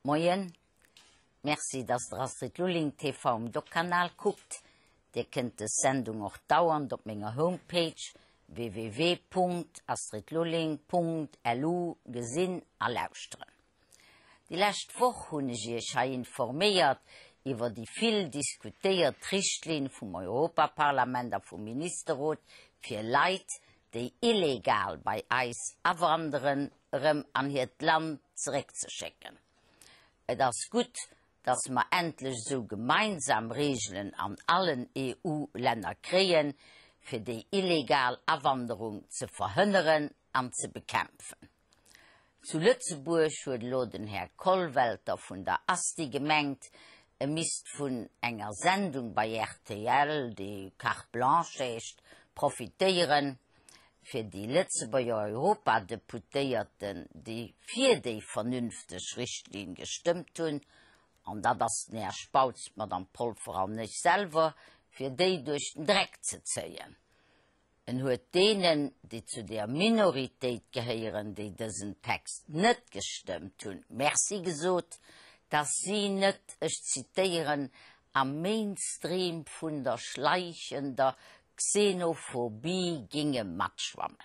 Moien, Merci dass der Astrid Lulling TV um Doc-Kanal kuckt. Dir kënnt dës Sendung och dauernd op menger Homepage www.astridlulling.lu gesinn a lauschteren. Déi lescht Woch hunn ech Iech hei informéiert iwwer déi vill diskutéiert Richtlinn vum Europaparlament a vum Ministerrot fir Leit, déi illegal bei eis awanderen, erëm an hiert Land zeréckzeschécken. Et ass gutt, dass mer endlech esou gemeinsam Reegelen an allen EU-Länner kréien, fir déi illegal Awanderung ze verhënneren an ze bekämpfen. Zu Lëtzebuerg huet elo den Här Kollwelter vun der Asti gemengt, e misst vun enger Sendung bei rtl, déi Carte Blanche heescht, profitéieren, fir déi Lëtzebuerger Europadeputéierten, déi fir déi vernünfteg Richtlinn gestëmmt hunn, an dat ass den Här Spautz, d'Madame Polfer an ech selwer, fir déi duerch den Dreck ze zéien. En huet deenen, déi zu der Minoritéit gehéieren, déi dësen Text net gestëmmt hunn, Merci gesot, dass si net, ech zitéieren, am Mainstream vun der schleichender Xenophobie ginge matschwammen.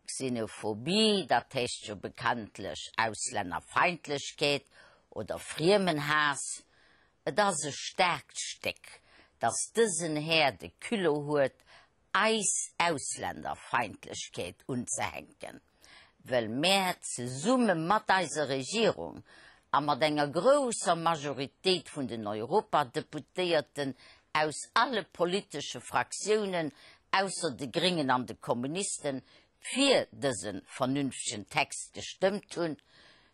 Xenophobie, dat heescht jo bekanntlech Auslännerfeindlechkeet oder Friemenhaass. Et ass e staarkt Stéck, dass dësen Här de Culot huet, eis Ausländerfeindlechkeet unzehänken, well mär zesumme mat eiser Regierung a mat enger grousser Majoritéit vun den Europadeputéierten aus alle politesche Fraktiounen, ausser de Gréngen an de Kommunisten, fir dëse vernünftegen Text gestëmmt hunn.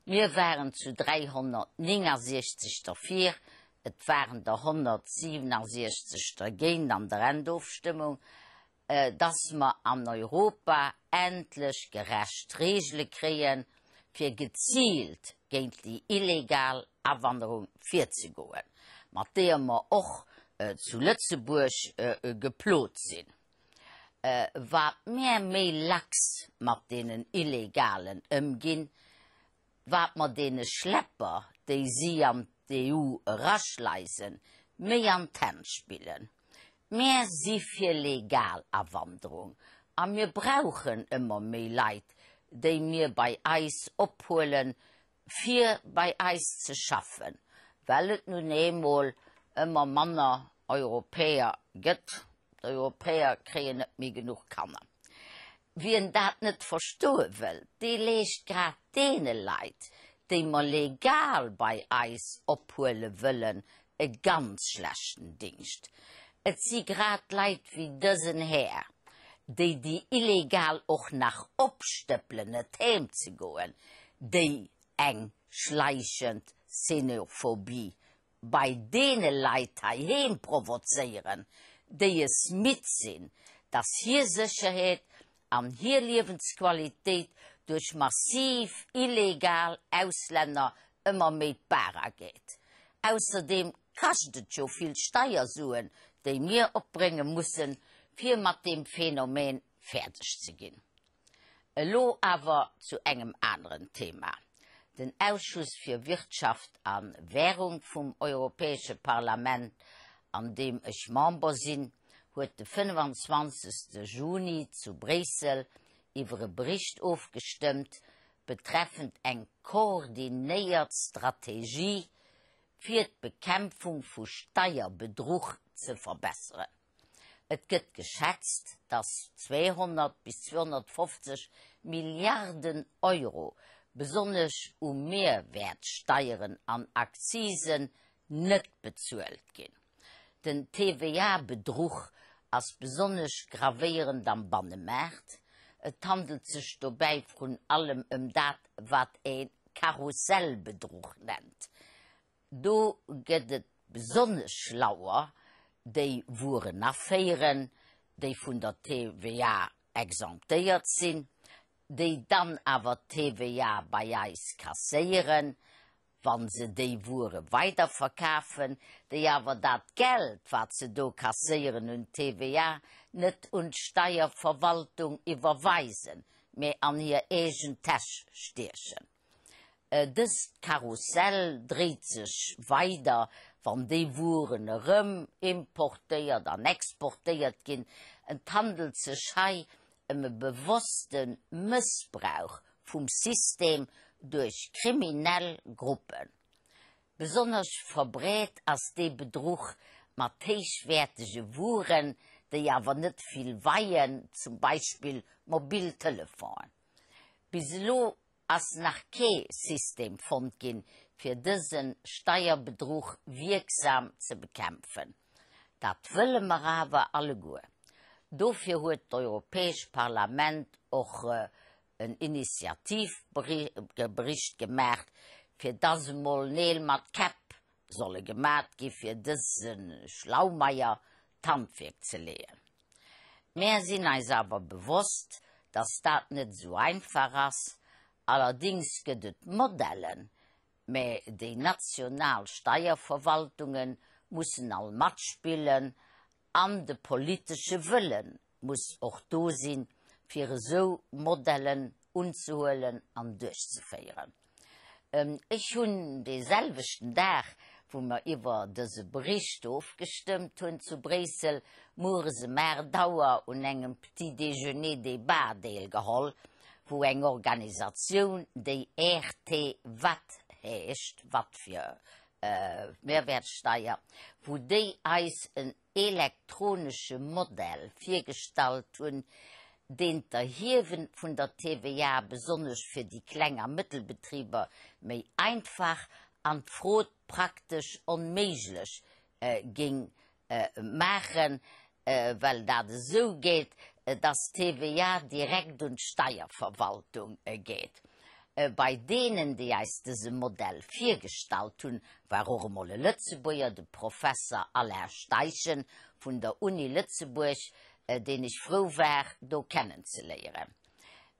Mir waren zu 369 derfir, et waren der 167 dergéint an der Endofstëmmung, dass mer an Europa endlech gerecht Regele kréien, fir geziilt géint déi illegal Awanderung virzegoen, mat deeër mer och zu Lëtzebuerg geplot sinn. Wat mär méi lax mat deenen Illegalen ëmginn, wat mer deene Schlepper, déi si an d'EU eraschleisen, méi an d'Hänn spillen. Mär si fir legal Awanderung a mir brauchen ëmmer méi Leit, déi mir bei eis ophuelen, fir bei eis ze schaffen, well et nun eemol ëmmer manner Europäer gëtt. D'Europäer kréien net méi genuch Kanner. Wien dat net verstoe wëll, dee leescht grad deene Leit, déi mer legal bei eis ophuele wëllen, e ganz schlechten Dingscht. Et si grad Leit wéi dësen Här, déi déi Illegal och nach opstëppelen, net heem ze goen, déi eng schleichend Xenophobie bei deene Leit heiheem provozéieren, déi es midd sinn, dass hir Sécherheet an hir Liewensqualitéit duerch massiv illegal Auslänner ëmmer méi d'Baach ageet. Ausserdeem kascht et jo vill Steiersuen, déi mir opbrénge mussen, fir mat deem Phänomen fäerdeg ze ginn. Elo awer zu engem aneren Thema. Den Ausschuss fir Wirtschaft a Währung vum Europäesche Parlament, an deem ech Member sinn, huet de 25. Juni zu Bréissel iwwer e Bericht ofgestëmmt betreffend eng koordinéiert Strategie fir d'Bekämpfung vu Steierbedruch ze verbesseren. Et gëtt geschätzt, datt 200 bis 250 Milliarden Euro, besonnesch u Mehrwäertsteieren an Akzisen, net bezuelt ginn. Den TVA-Bedruch ass besonnesch gravéierend am Bannemaart. Et handelt sech dobäi vrun allem ëm dat, wat ee Karussellbedruch nennt. Do gëtt et besonnesch Schlauer, déi Wueren aféieren, déi vun der TVA exemptéiert sinn, déi dann awer d'TVA bei eis kasséieren, wa se déi Wuere weiderverkafen, déi awer dat Geld, wat se do kasséieren un TVA, net un d'Steierverwaltung iwwerweisen, mä an hir eegen Täsch stiechen. Dëst Karussell dréit sech weider, wann déi Wueren erëm importéiert an exportéiert ginn. Et handelt sech hei ëm e bewosste Mëssbrauch vum System duerch kriminell Gruppen. Besonnesch verbreet ass dee Bedruch mat héichwäertege Wueren, déi awer net vill weien, zum Beispill mobil Telefonen. Bis elo ass nach kee System fonnt ginn, fir dëse Steierbedruch wierksam ze bekämpfen. Dat wëlle mer awer alleguer. Dofir huet d'Europäescht Parlament och en Initiativbericht gemaacht, fir dass emol Neel mat Käpp solle gemat gi fir dëse Schlaumeier d'Handwierk ze leeën. Mär sinn eis awer bewosst, dass dat net esou einfach ass. Allerdings gëtt et Modellen, mä déi national Steierverwaltunge mussen all matspillen an de politesche Wëlle muss och do sinn, fir esou Modellen unzehuelen an duerchzeféieren. Ech hunn dee selwechten Dag, wou mer iwwer dëse Bericht ofgestëmmt hunn zu Bréissel, mueres ëm 8 Auer un engem Petit déjeuner débat deelgeholl, wou eng Organisatioun, déi RT Watt heescht, Watt fir Mehrwertsteuer, wou déi eis en elektronesche Modell virgestallt hunn, deen d'Erhiewe vun der TVA besonnesch fir déi Kleng a Mëttelbetriber méi einfach an d'Frod praktesch onméiglech géing maachen, well dat esou geet, dass d'TVA direkt un d'Steierverwaltung geet. Bei deenen, déi eis dëse Modell virgestallt hunn, war och emol e Lëtzebuerger, de Professer Alain Steichen vun der Uni Lëtzebuerg, deen ech frou war, do kennenzeléieren.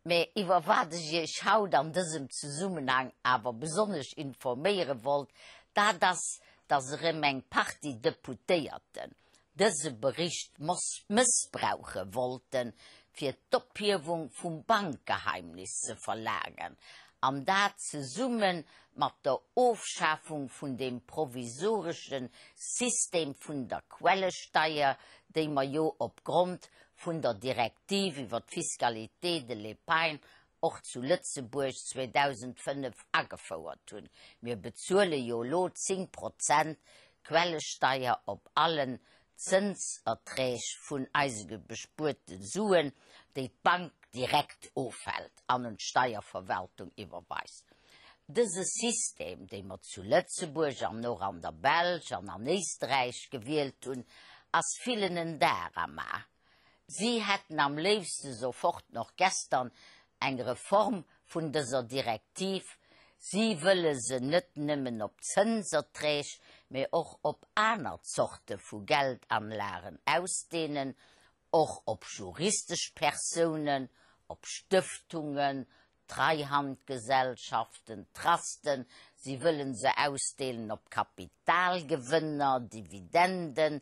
Mä iwwer wat ech Iech haut an dësem Zesummenhang awer besonnesch informéiere wollt, dat ass, dass erëm eng Partie Deputéierten dëse Bericht mëssbrauche wollten, fir d'Ophiewung vum Bankgeheimnis ze verlaangen, an dat zesumme mat der Ofschafung vun deem provisoresche System vun der Quellesteier, déi mer jo opgrond vun der Direktiv iwwer d'Fiscalité de l'épargne och zu Lëtzebuerg 2005 agefouert hunn. Mir bezuele jo elo 10 Prozent Quellesteier op allen Zënserträg vun eise bespuerte Suen, déi d'Bank direkt ofhält an un d'Steierverwaltung iwwerweist. Dëse System, dee mer zu Lëtzebuerg an och an der Belsch an an Éisträich gewielt hunn, ass villen en Dar am A. Si hätten am léifste sofort noch gestern eng Reform vun dëser Direktiv. Si wëlle se net nëmmen op Zënserträg, mee och op aner Zorte vu Geldanlagen ausdehnen, och op juristesch Persounen, op Stëftungen, Treuhandgesellschaften, Trusten, si wëllen se ausdeelen op Kapitalgewënner, Dividenden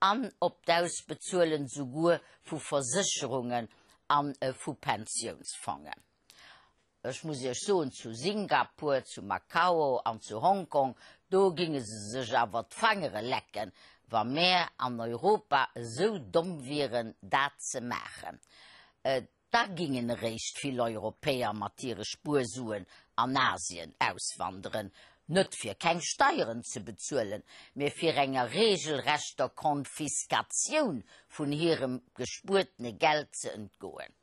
an op d'Ausbezuelen souguer vu Versécherungen a vu Pensiounsfongen. Ech muss Iech soen, zu Singapur, zu Macao an zu Hongkong, do ginge se sech awer d'Fangere lecken, wa mär an Europa esou domm wieren, dat ze maachen. Da gingen eréischt vill Europäer mat hire Spuersuen an Asien auswanderen, net fir keng Steieren ze bezuelen, mee fir enger regelrechter Konfiskatioun vun hirem gespuertene Geld ze entgoen.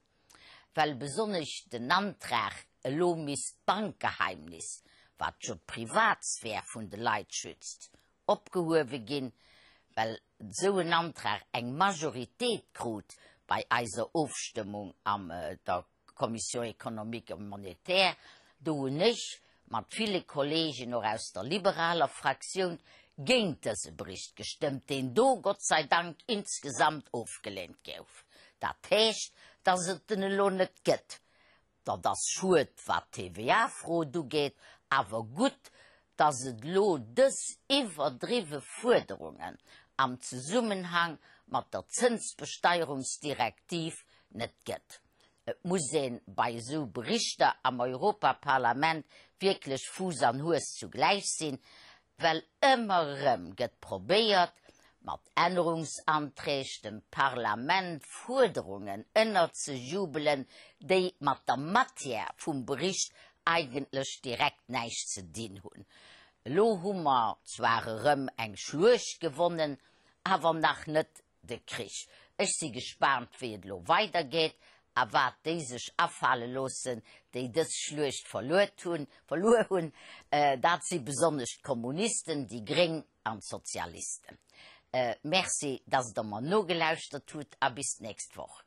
Well besonnesch den Antrag, elo misst d'Bankgeheimnis, wat jo d'Privatsphär vun de Leit schützt, opgehuewe ginn, well esou en Antrag eng Majoritéit krut bei eiser Ofstëmmung an der Commission économique et monétaire, do hunn ech mat ville Kollegen och aus der liberaler Fraktioun géint dëse Bericht gestëmmt, deen do Gott sei Dank insgesamt ofgelehnt gouf. Dat heescht, dass et en elo net gëtt. Dat ass schued wat d'TVA-Frod ugeet, awer gutt, datt et elo dës iwwerdriwwe Fuerderungen am Zesummenhang mat der Zënsbesteierungsdirektiv net gëtt. Et muss ee bei esou Berichter am Europaparlament wierklech Fuuss an Hues zugläich sinn, well ëmmer erëm gëtt probéiert, mat Ännerungsanträg dem Parlament Fuerderungen ënnerzejubelen, déi mat der Matière vum Bericht eigentlech direkt näischt ze dinn hunn. Elo hu mer zwar erëm eng Schluecht gewonnen, awer nach net de Krich. Ech si gespaant, wéi et elo weidergeet a wat déi sech afale loossen, déi dës Schluecht verluer hunn. Dat si besonnesch d'Kommunisten, déi Gréng an d'Sozialisten. Merci, dass Der mer nogelauschtert hutt a bis d'nächst Woch.